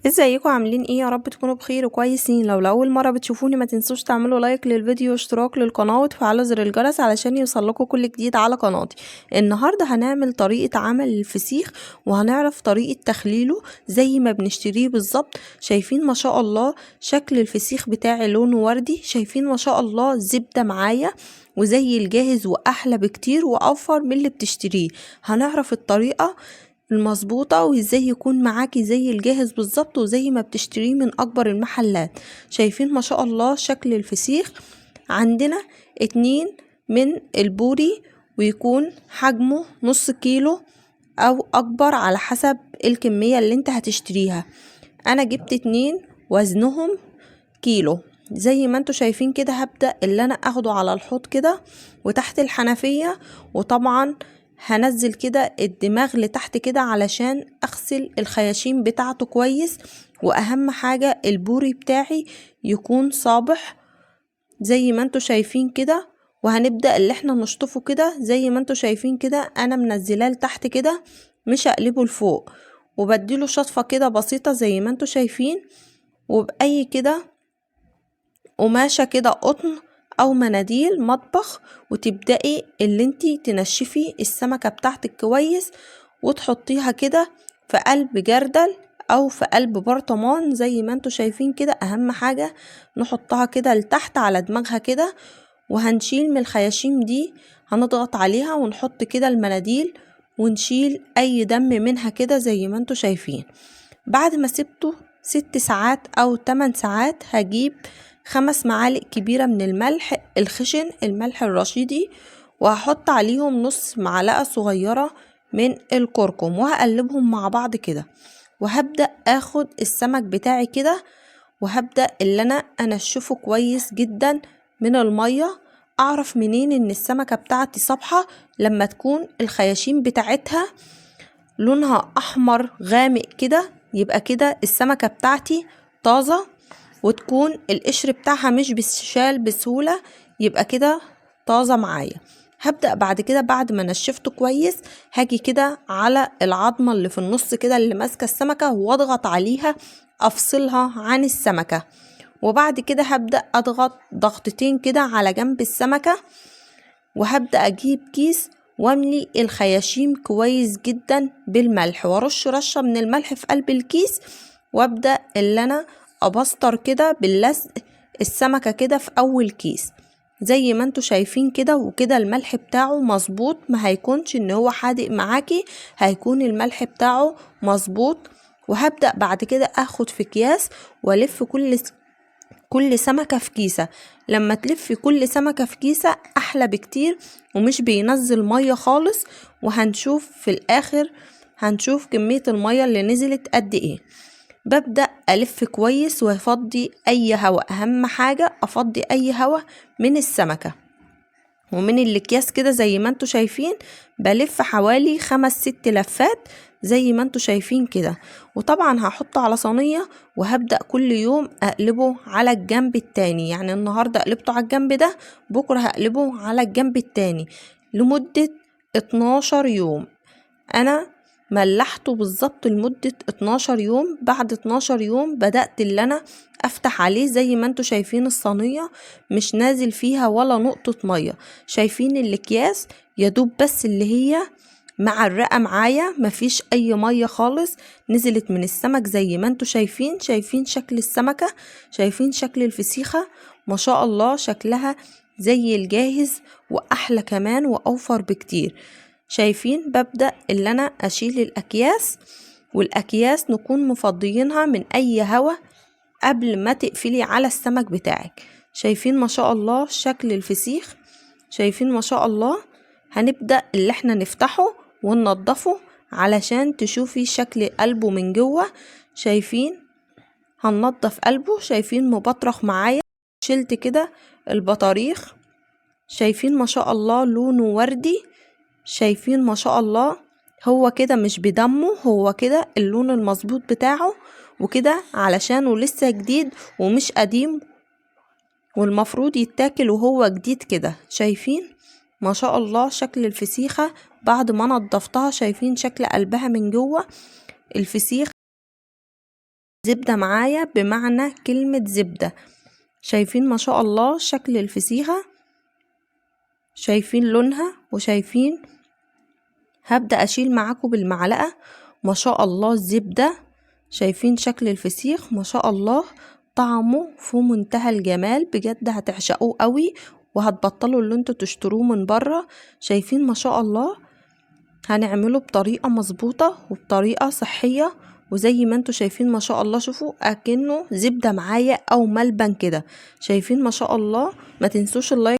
ازيكم؟ عاملين ايه؟ يا رب تكونوا بخير وكويسين. لو لاول مرة بتشوفوني ما تنسوش تعملوا لايك للفيديو واشتراك للقناة وتفعلوا زر الجرس علشان يوصلكوا كل جديد على قناتي. النهارده هنعمل طريقه عمل الفسيخ وهنعرف طريقه تخليله زي ما بنشتريه بالظبط. شايفين ما شاء الله شكل الفسيخ بتاعي لونه وردي، شايفين ما شاء الله زبدة معايا وزي الجاهز واحلى بكتير واوفر من اللي بتشتريه. هنعرف الطريقة المظبوطة وازاي يكون معاكي زي الجاهز بالظبط وزي ما بتشتريه من اكبر المحلات. شايفين ما شاء الله شكل الفسيخ. عندنا 2 من البوري ويكون حجمه نص كيلو او اكبر على حسب الكمية اللي انت هتشتريها. انا جبت 2 وزنهم كيلو زي ما انتوا شايفين كده. هبدأ اللي انا اخده على الحوض كده وتحت الحنفية، وطبعا هنزل كده الدماغ لتحت كده علشان اغسل الخياشيم بتاعته كويس. واهم حاجة البوري بتاعي يكون صابح زي ما انتوا شايفين كده. وهنبدأ اللي احنا نشطفه كده زي ما انتوا شايفين كده. انا منزلاه لتحت كده مش هقلبه لفوق، وبديله شطفة كده بسيطة زي ما انتوا شايفين، وبأي كده قماشة كده قطن او مناديل مطبخ، وتبدأي اللي انتي تنشفي السمكة بتاعتك كويس وتحطيها كده في قلب جردل او في قلب برطمان زي ما انتوا شايفين كده. اهم حاجة نحطها كده لتحت على دماغها كده، وهنشيل من الخياشيم دي، هنضغط عليها ونحط كده المناديل ونشيل اي دم منها كده زي ما انتوا شايفين. بعد ما سبته 6 ساعات او 8 ساعات هجيب 5 معالق كبيرة من الملح الخشن، الملح الرشيدي، وهحط عليهم نص معلقة صغيرة من الكركم وهقلبهم مع بعض كده. وهبدأ اخد السمك بتاعي كده وهبدأ اللي انا انشفه كويس جدا من المية. اعرف منين ان السمكة بتاعتي صبحة؟ لما تكون الخياشيم بتاعتها لونها احمر غامق كده، يبقى كده السمكة بتاعتي طازة، وتكون القشر بتاعها مش بيتشال بسهولة، يبقى كده طازة معايا. هبدأ بعد كده بعد ما نشفته كويس هاجي كده على العظمة اللي في النص كده اللي ماسكة السمكة واضغط عليها افصلها عن السمكة. وبعد كده هبدأ اضغط ضغطتين كده على جنب السمكة، وهبدأ اجيب كيس واملي الخياشيم كويس جدا بالملح، وارش رشة من الملح في قلب الكيس، وابدأ اللي انا ابسطر كده باللزق السمكة كده في اول كيس زي ما انتوا شايفين كده. وكده الملح بتاعه مظبوط، ما هيكونش ان هو حادق معاكي، هيكون الملح بتاعه مظبوط. وهبدأ بعد كده اخد في اكياس والف كل سمكة في كيسة. لما تلفي كل سمكة في كيسة احلى بكتير ومش بينزل مية خالص. وهنشوف في الاخر هنشوف كمية المية اللي نزلت قد ايه. ببدأ ألف كويس وأفضي أي هواء، أهم حاجة أفضي أي هواء من السمكة ومن الأكياس كده زي ما انتوا شايفين. بلف حوالي 5-6 لفات زي ما انتوا شايفين كده. وطبعا هحطه على صينية وهبدأ كل يوم أقلبه على الجنب التاني، يعني النهاردة قلبته على الجنب ده، بكرة هقلبه على الجنب التاني لمدة 12 يوم. أنا ملحته بالظبط لمدة 12 يوم. بعد 12 يوم بدأت اللي أنا أفتح عليه زي ما انتوا شايفين الصينية مش نازل فيها ولا نقطة مية. شايفين الأكياس يدوب بس اللي هي معرقة معايا، مفيش أي مية خالص نزلت من السمك زي ما انتوا شايفين. شايفين شكل السمكة، شايفين شكل الفسيخة، ما شاء الله شكلها زي الجاهز وأحلى كمان وأوفر بكتير. شايفين ببدأ اللي أنا أشيل الأكياس، والأكياس نكون مفضيينها من أي هوا قبل ما تقفلي على السمك بتاعك. شايفين ما شاء الله شكل الفسيخ، شايفين ما شاء الله. هنبدأ اللي احنا نفتحه وننضفه علشان تشوفي شكل قلبه من جوه. شايفين هننضف قلبه، شايفين مبطرخ معايا، شلت كده البطاريخ. شايفين ما شاء الله لونه وردي، شايفين ما شاء الله هو كده مش بدمه، هو كده اللون المظبوط بتاعه وكده علشانه لسه جديد ومش قديم، والمفروض يتاكل وهو جديد كده. شايفين ما شاء الله شكل الفسيخة بعد ما نضفتها، شايفين شكل قلبها من جوه. الفسيخ زبدة معايا بمعنى كلمة زبدة. شايفين ما شاء الله شكل الفسيخة، شايفين لونها وشايفين. هبدأ اشيل معاكم بالمعلقة، ما شاء الله الزبدة. شايفين شكل الفسيخ ما شاء الله، طعمه في منتهى الجمال، بجد هتعشقوه قوي وهتبطلوا اللي انتوا تشتروه من بره. شايفين ما شاء الله، هنعمله بطريقة مظبوطة وبطريقة صحية، وزي ما انتوا شايفين ما شاء الله، شوفوا اكنه زبدة معايا او ملبن كده. شايفين ما شاء الله. ما تنسوش ال like.